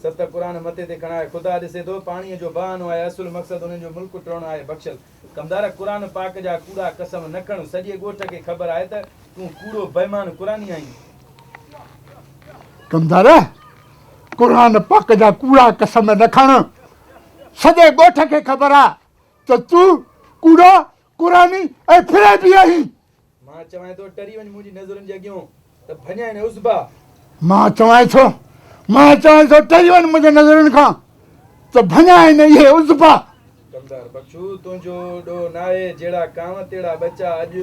ست قرآن مٿي تي کڻائي خدا ڏسي ٿو پاڻيء جو بهانو آهي اصل مقصد انهن جو ملڪ ٽوڙڻ آهي بخشل ڪمدار قرآن پاڪ جا ڪوڙا قسم نه کڻ سڄي ڳوٺ کي خبر آهي ته تون ڪوڙو بيمان قرآني آهين. ڪمدار قرآن پاڪ جا ڪوڙا قسم نه کڻ، سڄي ڳوٺ کي خبر آ ته تون ڪوڙو، قرآني ۽ فريبي آهين. مان چوانء ٿو ٽري وڃ منهنجي نظرن جي اڳيون ته ڀڃانء نه عضبا. مان چوانء ٿو، مان چوانء ٿو ٽري وڃ منهنجي نظرن کان ته ڀڃانء نه اهي عضبا. ڪمدار بخشو تنهنجو ڏوهه ناهي، جهڙا ڪانء تهڙا ٻچا، اڄ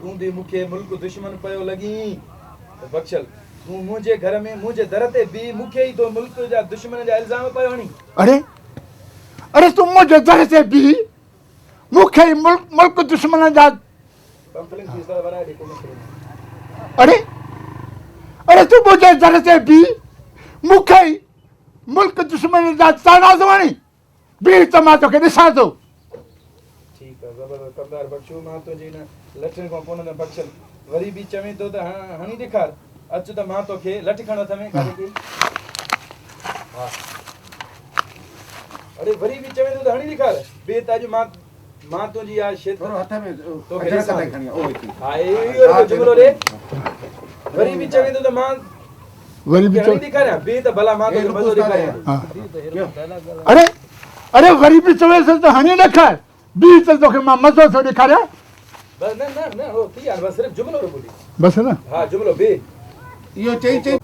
تون به مون کي ملڪ دشمن پيو لڳين ته بخشل تون منهنجي گهر ۾ منهنجي در تي بيهي مون کي ئي ٿو ملڪ جا دشمن جا الزام پيو هڻين. اڙي اڙي تون منهنجي در تي بيهي مون کي ئي ملڪ دشمن جا. اڙي اڙي تون منهنجي در تي بيهي مون کي ئي ملڪ دشمن جا طعنا ٿو هڻين. بيهه ته مان توکي ڏسان ٿو. ٺيڪ آ زبردست ڪمدار بخشو مان تنهنجي ان لٺين کان ڪونه ٿو بخشل وري به چوين ٿو ته هڻي ڏيکار اچ ته مان توکي لٺ کڻ هٿ ۾ ڪاڏي ڪئي ها اڙي وري به چوين ٿو ته هڻي ڏيکار بيهه ته اڄ مان مان تنهنجي اها شيت ٿورو هٿ ۾ توکي اجرڪ ڏسان تائين کڻي آ اهو هتي ها اهو جملو ڏي وري به چوين ٿو ته مان وري به چوي ڏيکاريان بيهه ته ڀلا مان توکي مزو ڏيکاريان. اڙي اڙي وري به چويس ته هڻي ڏيکار بيهه ته توکي مان مزو ٿو ڏيکاريان. بس نه نه نه هو ٿي ويا بس صرف جملو رڳو ڏي. بس نه ها جملو بيهه. اهو چئي چئي.